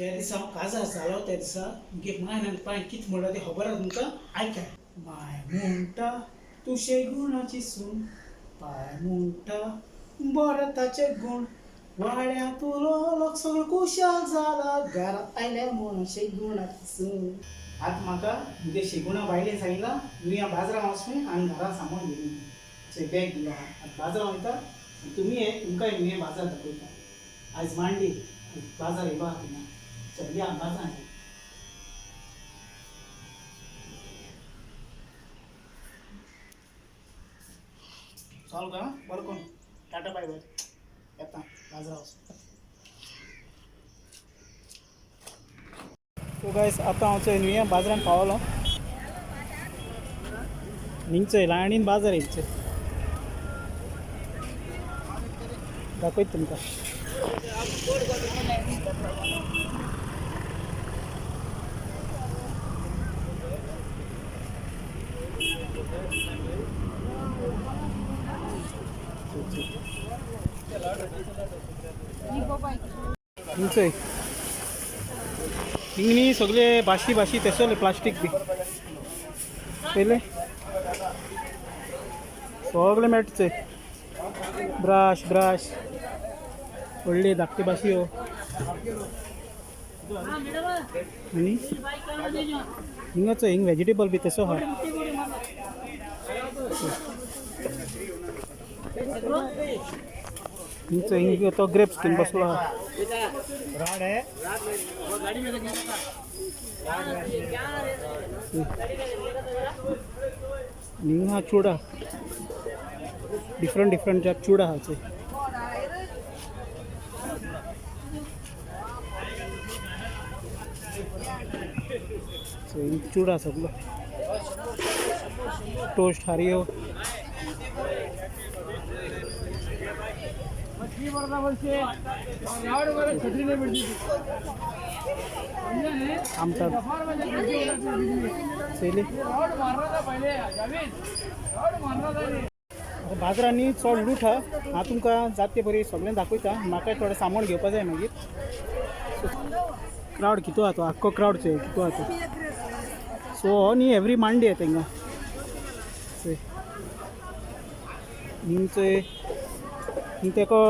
ज्या दिसा हांव काजार जालो त्या दिसा मुगे मायन आनी पायन कितें म्हणलां तें खबर आसा तुमकां. आयकाय. माय म्हणटा तूं शेगुणाची सून, पाय म्हणटा बरें ताचे गूण, वाड्या तुलो लोक सगळो खुशाल जाला, घरांत आयल्या म्हूण शेगुणाची सून. आतां म्हाका मुगे शेगुणा बायलेन सांगिलां नुया बाजारां वचून आनी घरा सामान घेवन चोय बॅग दिलो आहा. आतां बाजारां वयता आनी तुमी हे तुमकांय नुया बाजार दाखयता. आयज मांडी बाजार येयलो आहा थिंगा. चल या बाजारां. चालू का बरं कोण टाटा बाय बाय. येता बाजारा वचून. सो गायस आतां हांव चोय नुया बाजारान पावलो. हिंगचोय लायणीन बाजार हिंगचोय दाखयत तुमकां. हिंगचोय हिंग न्ही सगळे बाशी बाशी तेसोले प्लास्टीक बी पयले सगळे मेळटा चोय. ब्रश ब्रश व्हडली धाकटी बाशी हो. आनी हिंगा चोय हिंग वेजिटेबल बी तसो आहा. हिंग चोय हिंग तो ग्रेप्स घेवन बसलो आहा. आनी हिंगा आहा चुडा, डिफरंट डिफरंट जात चुडा आहा चोय. सो हिंग चुडा सगलो टोस्ट हारियो. आमटात चोयली. बाजारांनी चड लूट आहा. हांव तुमकां जाता ते बरी सगळें दाखयता. म्हाका थोडें सामान घेवपा जाय मागीर. क्रावड कितू आहा तो आख्खो क्रावड चोय कितू आहा तो. सो हो न्ही एवरी मांडी येता हिंगा चोय. हिंग चोय हिंग तेका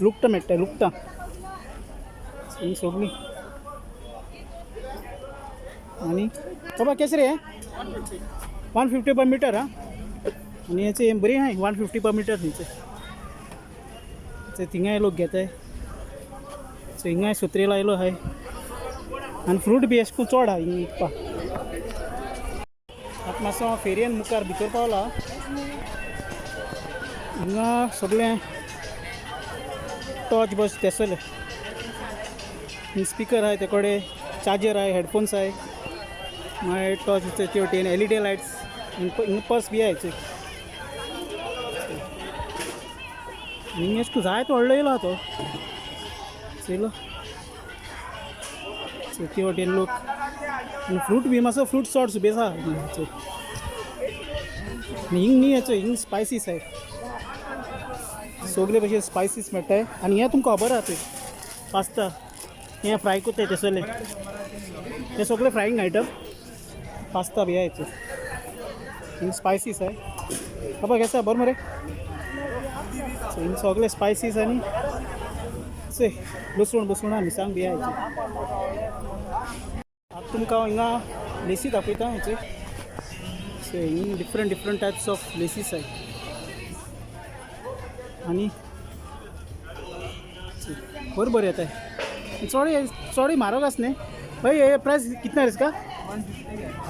लुगटां मेळटा, लुगटां हिंग सगळीं. आनी बाबा केसरे रे 150 पर मिटर. हा आनी हेचे बरी आहाय 150 पर मिटर. थंयचे थिंगाय लोक घेताय. सो हिंगाय सुत्री लायलो आहाय आनी फ्रूट बी अशें करून चड आहा हिंग विकपाक. आतां मातसो हांव फेरयेन मुखार भितर पावला. हिंगा सगळें टॉर्च बस तेसले स्पिकर आहाय, ते कडेन चार्जर आहाय, हेडफोन्स आहाय, मागीर टॉर्च ते वटेन एलईडी लायट्स, हिंग पर्स बी आहाय चोय. हिंग अशें जायतो व्हडलो येयलो आहा तो चोयलो. ते वटेन लोक आनी फ्रूट बी मातसो फ्रूट चड सुबेज आहा चोय. आनी हिंग न्ही चोय हिंग स्पायसीस आहाय, सगळे भशेन स्पायसीस मेळटाय. आनी हें तुमकां खबर आहा चोय पास्ता हें फ्राय करताय तेसले हे सगळे फ्रायींग आयटम पास्ता बी आहाय चोय. हिंग स्पायसीस आहाय. बाबा केसो बरें मरे. सो हिंग सगळे स्पायसीस आनी चोय लसूण बसूण आहा, मिरसांग बी आहाय चोय. आतां तुमकां हांव हिंगा लेसी दाखयता हेचे. सो हिंग different different types of laces आहाय. आनी बरें बरें येताय चोड चोड म्हारग आसा न्ही भाई. ये प्राइस कितना है इसका?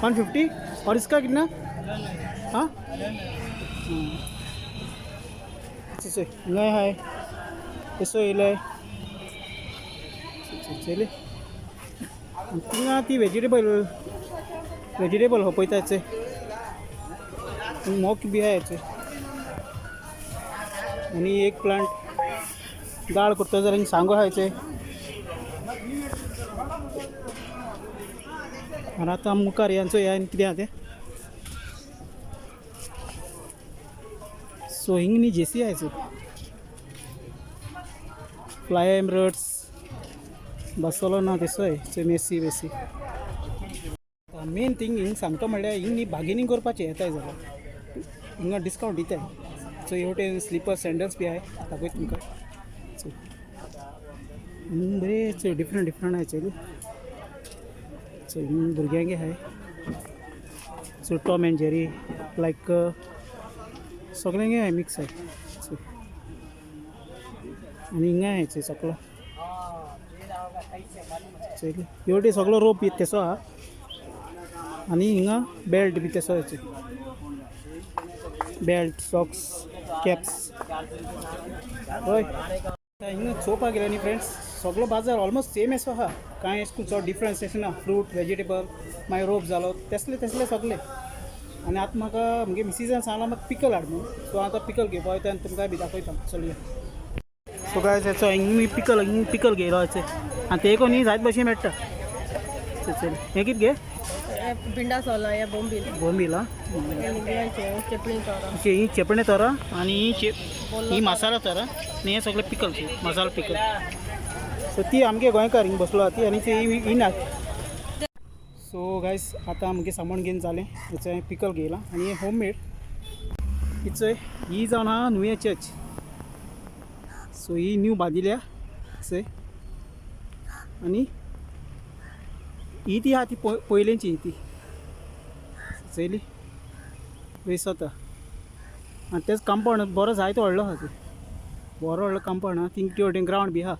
150. और इसका कितना? हाँ चोय हिंगाय आहाय तेसो येयलाय चोयले. थिंगा ती वेजिटेबल वेजिटेबल हो पळयता चोय. मोक बी आहाय चोय. आनी एक प्लांट दाळ करता जाल्यार सांगो आहाय चोय. आनी आतां मुखार यांचो या आनी कितें आहा तें. सो हिंग न्ही जेसी आहाय चोय, फ्लाय एमरट्स. बार्सेलोना तेसोय चोय मेसी बेसी. मेन थिंग हिंग सांगता म्हणल्यार हिंग न्ही बार्गेनींग करपाचें येताय जाल्यार हिंगा डिस्कावंट दिताय. सो हे वटेन स्लिपर सँडल्स बी आहाय, दाखयता तुमकां. चोय हिंग बरें चोय डिफरंट डिफरंट आहाय. चोय चोय हिंग भुरग्यांगे आहाय. So Tom and Jerry like सगळ्यांगे आहाय मिक्स आहाय. चोय आनी हिंगा आहाय चोय सगळो. चोय हे वटेन सगळो रोप बी तेसो आहा आनी हिंगा बेल्ट बी तेसो आहा. Belt, socks, caps. हय, हिंगा चोवपाक गेले न्ही फ्रेंड्स, सगळो बाजार ऑलमोस्ट सेम एसो आहा. कांय एशें चड डिफरन्स एशें ना. फ्रूट, वेजिटेबल, मागीर रोप जालो, तेसले तेसले सगळे. आनी आतां म्हाका म्हगे मिसीसान सांगलां म्हाका पिकल हाड म्हणून. सो आतां पिकल घेवपा वयता आनी तुमकां बी दाखयता. चलया. सो गायज, हेचो हिंग पिकल, हिंग पिकल घेयलो हेचे आनी ते न्ही जायत भशेन मेळटा. चल, हें कितें गे? भिंडा सोलां या बोंबील. बोंबील आं. चेपणी तोरां. ही चेपणे तोरां आनी ही चेप ही मसाला तोरां आनी हे सगळे पिकल, मसाला पिकल. सो ती आमगे गोंयकार हिंग बसलो आहा ती आनी ती ही ना. सो गायस, आतां आमगे सामान घेवन जालें. हेचो हांवें पिकल घेयलां आनी हें होममेड. ही चोय, ही जावन आहा नुवें चर्च. सो ही न्यू बांदिल्या चोय आनी ही ती आहा ती पयलींची ती चोयली बेस जाता. आनी तेच कंपाउंड बरो जायतो व्हडलो आहा ते, बरो व्हडलो कंपाउंड आहा. थिंग ते वटेन ग्रावंड बी आहा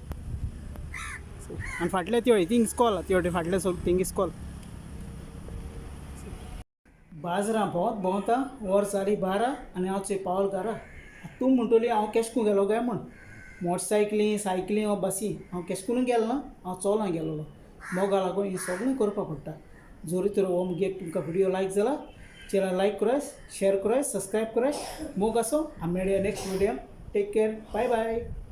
आनी फाटल्या ते वटेन थिंग इस्कॉल आहा. ते वटेन फाटल्या सगळें थिंग इस्कॉल. बाजरां भोंवत भोंवता वर जाली 12 आनी हांव चोय पावल घरा. तूं म्हणटली हांव केशकून गेलो काय म्हूण, मोटरसायकली, सायकली वा बसी, हांव केशकून गेलो ना, हांव चलोन गेलोलो. मोगा लागून हें सगळें करपाक पडटा. जोरी तर हो मुगे तुमकां व्हिडियो लायक जाला चॅनल लायक कराय, शेअर कराय, सबस्क्रायब कराय. मोग आसो. आमी मेळया next video. Take care, bye bye.